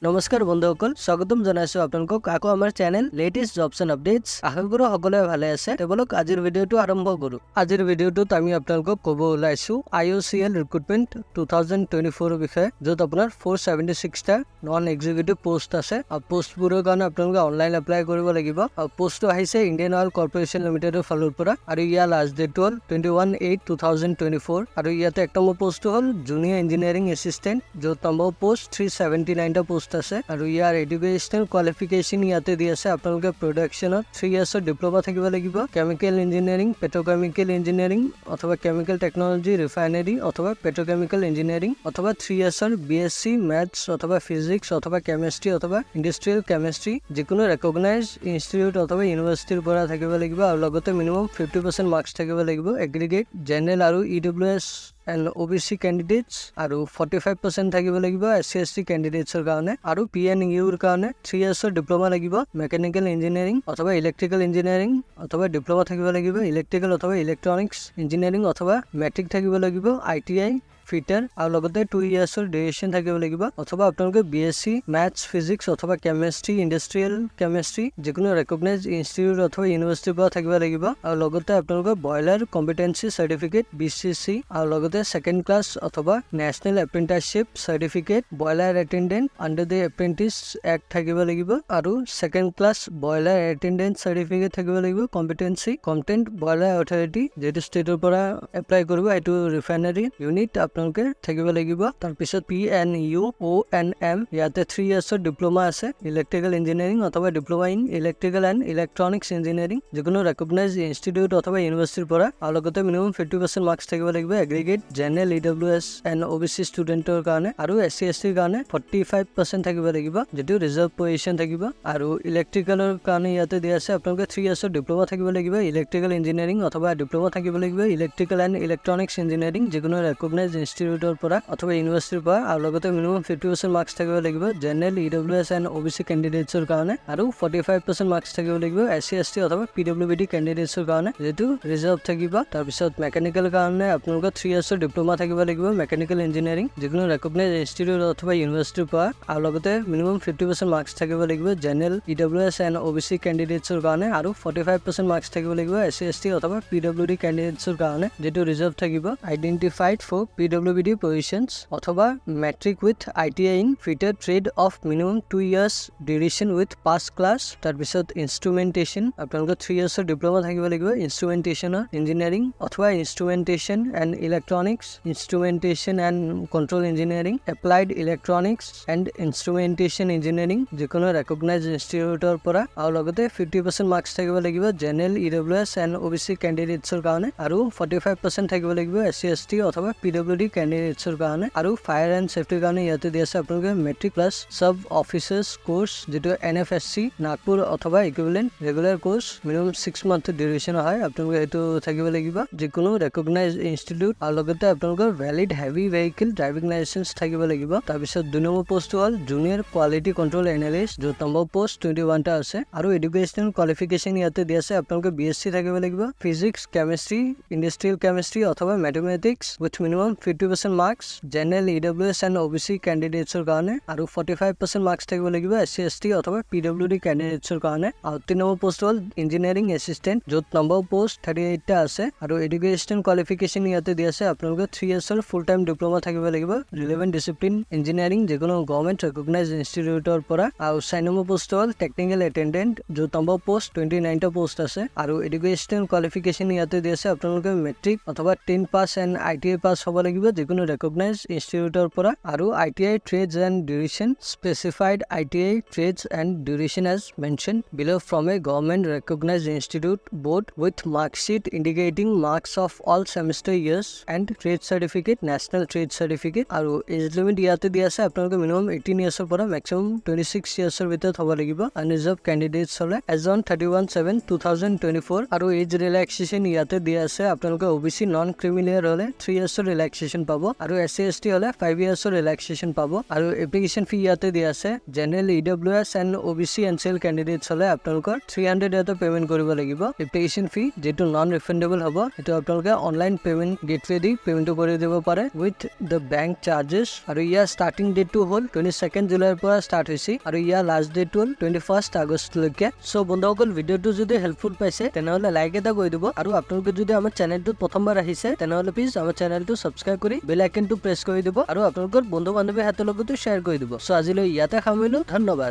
নমস্কাৰ বন্ধুসকল, স্বাগতম জনাইছো আপোনালোকক আকৌ আমাৰ channel latest jobs and updates. আশা কৰোঁ সকলোৱে ভালে আছে। তেওঁলোক আজিৰ ভিডিঅ'টো আৰম্ভ কৰোঁ। আজিৰ ভিডিঅ'টোত আমি আপোনালোকক ক'ব ওলাইছো আই অ' চি এল ৰিক্ৰুটমেণ্ট 2024ৰ বিষয়ে, য'ত আপোনাৰ 476টা নন এক্সিকিউটিভ পোষ্ট আছে আৰু পোষ্টবোৰৰ কাৰণে আপোনালোকে অনলাইন এপ্লাই কৰিব লাগিব। আৰু পোষ্টটো আহিছে ইণ্ডিয়ান অইল কৰ্পৰেশ্যন লিমিটেডৰ ফালৰ পৰা আৰু ইয়াৰ লাষ্ট ডেটটো হ'ল 21/8/2024। আৰু ইয়াতে এক নম্বৰ পোষ্টটো হ'ল জুনিয়ৰ ইঞ্জিনিয়াৰিং এছিষ্টেণ্ট, য'ত নম্বৰ পোষ্ট 379টা পোষ্ট আছে। আৰু ইয়াৰ এডুকেশ্যনেল কোৱালিফিকেশ্যন ইয়াতে দি আছে, আপোনালোকে প্ৰডাকশ্যনত 3 ইয়াৰ্ছৰ ডিপ্ল'মা থাকিব লাগিব, কেমিকেল ইঞ্জিনিয়াৰিং, পেট্ৰকেমিকেল ইঞ্জিনিয়াৰিং অথবা কেমিকেল টেকনলজি ৰিফাইনাৰী অথবা পেট্ৰকেমিকেল ইঞ্জিনিয়াৰিং অথবা 3 ইয়াৰ্ছৰ বি এছ চি মেথছ অথবা ফিজিক্স অথবা কেমেষ্ট্ৰি অথবা ইণ্ডাষ্ট্ৰিয়েল কেমেষ্ট্ৰি, যিকোনো ৰেকগনাইজ ইনষ্টিটিউট অথবা ইউনিভাৰ্চিটিৰ পৰা থাকিব লাগিব। আৰু লগতে মিনিমাম 50% মাৰ্কছ থাকিব লাগিব এগ্ৰিগেট জেনেৰেল আৰু EWS and OBC candidates আৰু 45% থাকিব লাগিব এছ চি, এছ টি কেণ্ডিডেটছৰ কাৰণে। আৰু পি এন ইউৰ কাৰণে 3 ইয়াৰ্ছৰ ডিপ্ল'মা লাগিব মেকানিকেল ইঞ্জিনিয়াৰিং অথবা ইলেক্ট্ৰিকেল ইঞ্জিনিয়াৰিং অথবা ডিপ্ল'মা থাকিব লাগিব ইলেক্ট্ৰিকেল অথবা ইলেক্ট্ৰনিক্স ইঞ্জিনিয়াৰিং অথবা মেট্ৰিক থাকিব লাগিব আই টি I fitter আৰু লগতে 2 ইয়াৰ্ছৰ ডিউৰেশ্যন থাকিব লাগিব অথবা আপোনালোকে B S C maths, physics অথবা কেমেষ্ট্ৰি, ইণ্ডাষ্ট্ৰিয়েল কেমেষ্ট্ৰি, যিকোনো ৰেকগনাইজ ইনষ্টিটিউট অথবা ইউনিভাৰ্চিটিৰ পৰা থাকিব লাগিব। আৰু লগতে আপোনালোকৰ বইলাৰ কম্পিটেঞ্চি চাৰ্টিফিকেট, বিচিচি আৰু লগতে ছেকেণ্ড ক্লাছ অথবা National Apprenticeship Certificate Boiler Attendant under the Apprentice Act থাকিব লাগিব আৰু second class boiler attendant certificate থাকিব লাগিব কম্পিটেঞ্চি কম্পিটেণ্ট বইলাৰ অথৰিটি, যিটো ষ্টেটৰ পৰা এপ্লাই কৰিব সেইটো ৰিফাইনাৰী ইউনিট আপোনালোকে থাকিব লাগিব। তাৰপিছত P N U অ' এন এম, ইয়াতে 3 ইয়াৰ্ছৰ ডিপ্ল'মা আছে ইলেক্ট্ৰিকেল ইঞ্জিনিয়াৰিং অথবা diploma in electrical and electronics engineering, যিকোনো ৰেকগনাইজ ইনষ্টিটিউট অথবা ইউনিভাৰ্চিটিৰ পৰা আৰু লগতে মিনিমাম 50% মাৰ্কছ থাকিব লাগিব aggregate general, EWS and OBC ষ্টুডেণ্টৰ কাৰণে আৰু এছ চি, এছ টিৰ কাৰণে 45% থাকিব লাগিব, যিটো ৰিজাৰ্ভ পজিশ্যন থাকিব। আৰু ইলেক্ট্ৰিকেলৰ কাৰণে ইয়াতে দিয়া আছে, আপোনালোকে 3 ইয়াৰ্ছৰ ডিপ্ল'মা থাকিব লাগিব ইলেক্ট্ৰিকেল ইঞ্জিনিয়াৰিং অথবা ডিপ্ল'মা থাকিব লাগিব ইলেক্ট্ৰিকেল এণ্ড ইলেক্ট্ৰনিক্স ইঞ্জিনিয়াৰিং, যিকোনো ৰেকগনাইজ ইনষ্টিটিউটৰ পৰা অথবা ইউনিভাৰ্চিটিৰ পৰা আৰু লগতে মিনিমাম 50% মাৰ্কছ থাকিব লাগিব জেনেৰেল, EWS and OBC কেণ্ডিডেটছৰ কাৰণে আৰু 45% মাৰ্কছ থাকিব লাগিব এছ চি, এছ টি অথবা পি ডব্লিউ বি ডি কেণ্ডিডেটছৰ কাৰণে, যিটো ৰিজাৰ্ভ থাকিব। তাৰপিছত মেকানিকেল কাৰণে আপোনালোকৰ 3 ইয়াৰ্ছৰ ডিপ্ল'মা থাকিব লাগিব মেকানিকেল ইঞ্জিনিয়াৰিং, যিকোনো ৰেকগনাইজ ইনষ্টিটিউট অথবা ইউনিভাৰ্চিটিৰ পৰা আৰু লগতে মিনিমাম 50% মাৰ্কছ থাকিব লাগিব জেনেৰেল, EWS and OBC কেণ্ডিডেটছৰ কাৰণে আৰু 45% মাৰ্কছ থাকিব লাগিব এছ চি, এছ টি অথবা পি ডব্লিউ ডি কেণ্ডিডেটছৰ কাৰণে, যিটো ৰিজাৰ্ভ থাকিব identified for PWBD positions অথবা matric with ITI in fitter trade of minimum 2 years duration with pass class। তাৰপিছত ইনষ্ট্ৰুমেণ্টেশ্যন, আপোনালোকৰ 3 ইয়াৰ্ছৰ ডিপ্ল'মা থাকিব লাগিব ইনষ্ট্ৰুমেণ্টেশ্যনৰ ইঞ্জিনিয়াৰিং অথবা instrumentation and electronics, instrumentation and control engineering, applied electronics and instrumentation engineering, যিকোনো recognise ইনষ্টিটিউটৰ পৰা আৰু লগতে 50% মাৰ্কছ থাকিব লাগিব জেনেৰেল, EWS and OBC কেণ্ডিডেটছৰ কাৰণে আৰু 45% থাকিব লাগিব এছ চি, এছ টি অথবা পি ডব্লিউ ডি কেণ্ডিডেটছৰ কাৰণে। আৰু ফায়াৰ এণ্ড ছেফটিৰ কাৰণে ইয়াতে দি আছে, আপোনালোকে matric plus sub officers course, যিটো N F S C Nagpur অথবা equivalent regular course, minimum 6 month duration হয়, আপোনালোকে সেইটো থাকিব লাগিব যিকোনো ৰেকগনাইজ ইনষ্টিটিউট আৰু লগতে আপোনালোকৰ valid heavy vehicle driving licence থাকিব লাগিব। তাৰপিছত 2 নম্বৰ পষ্টটো হ'ল জুনিয়ৰ কোৱালিটি কণ্ট্ৰল এনালিষ্ট, য'ত নম্বৰ পষ্ট 21টা আছে আৰু এডুকেশ্যনেল কোৱালিফিকেশ্যন ইয়াতে দি আছে, আপোনালোকে বি এছ চি থাকিব লাগিব ফিজিক্স, কেমেষ্ট্ৰি, ইণ্ডাষ্ট্ৰিয়েল কেমেষ্ট্ৰি অথবা mathematics with minimum 50% marks general, EWS and OBC কেণ্ডিডেটছৰ কাৰণে আৰু 45% মাৰ্কছ থাকিব লাগিব এছ চি, এছ টি অথবা পি ডব্লিউ ডি কেণ্ডিডেটছৰ কাৰণে। আৰু 3 নম্বৰ পষ্ট হ'ল ইঞ্জিনিয়াৰিং এছিষ্টেণ্ট, য'ত নম্বৰ পষ্ট 38টা আছে আৰু এডুকেশ্যনেল কোৱালিফিকেশ্যন ইয়াতে দি আছে, আপোনালোকে 3 ইয়াৰ্ছৰ ফুল টাইম ডিপ্ল'মা থাকিব লাগিব ৰিলেভেণ্ট ডিচিপ্লিন ইঞ্জিনিয়াৰিং, যিকোনো গভৰ্ণমেণ্ট ৰেকগনাইজ ইনষ্টিটিউটৰ পৰা। আৰু 4 নম্বৰ পষ্ট হ'ল টেকনিকেল এটেণ্ডেণ্ট, য'ত নম্বৰ পষ্ট 29টা পষ্ট আছে আৰু এডুকেশ্যনেল কোৱালিফিকেশ্যন ইয়াতে দি আছে, আপোনালোকে মেট্ৰিক অথবা 10 pass and ITI pass হ'ব লাগিব যিকোনো ৰেকগনাইজ ইনষ্টিটিউটৰ পৰা আৰু ITI trades and duration, specified ITI trades and duration as mention below from a government recognise institute board with marksheet indicating marks of all semester years and trade certificate, national trade certificate। আৰু as limit ইয়াতে দিয়া আছে, আপোনালোকে minimum 18 ইয়াৰ্ছৰ পৰা maximum 26 ইয়াৰ্ছৰ ভিতৰত হ'ব লাগিব unreserved candidates হ'লে as on 31/7/2024। আৰু এজ ৰিলেক্সেশ্যন ইয়াতে দিয়া আছে, আপোনালোকে অ' বি চি নন ক্ৰিমিলেয়াৰ হ'লে 3 ইয়াৰ্ছৰ ৰিলেক্সেশ্যন। ৰিলেক্সেশ্যন পাব আৰু এছ চি, এছ টি হ'লে 5 ইয়াৰ্ছৰ ৰিলেক্সেশ্যন পাব। আৰু এপ্লিকেশ্যন ফি ইয়াতে দিয়া আছে। General, EWS and OBC, NCL candidates হ'লে আপোনালোকৰ 300 ইয়াতে পে'মেণ্ট কৰিব লাগিব এপ্লিকেশ্যন ফি, যিটো নন ৰিফাণ্ডেবল হ'ব। সেইটো আপোনালোকে অনলাইন পে'মেণ্ট গেটৱে দি পে'মেণ্টটো কৰি দিব পাৰে উইথ the bank charges. আৰু ইয়াৰ ষ্টাৰ্টিং ডেটটো হ'ল 22 জুলাইৰ পৰা ষ্টাৰ্ট হৈছে আৰু ইয়াৰ লাষ্ট ডেটটো হ'ল 21 আগষ্টলৈকে। চ' বন্ধুসকল, ভিডিঅ'টো যদি হেল্পফুল পাইছে, তেনেহ'লে লাইক এটা কৰি দিব আৰু আপোনালোকে যদি আমাৰ চেনেলটোত প্ৰথমবাৰ আহিছে, তেনেহ'লে প্লিজ আমাৰ চেনেলটো ছাবস্ক্ৰাইব কৰি বেল আইকনটো প্ৰেছ কৰি দিব আৰু আপোনালোকৰ বন্ধু বান্ধৱীৰ হাতৰ লগতো শ্বেয়াৰ কৰি দিব। চ' আজিলৈ ইয়াতে সামৰিলো। ধন্যবাদ।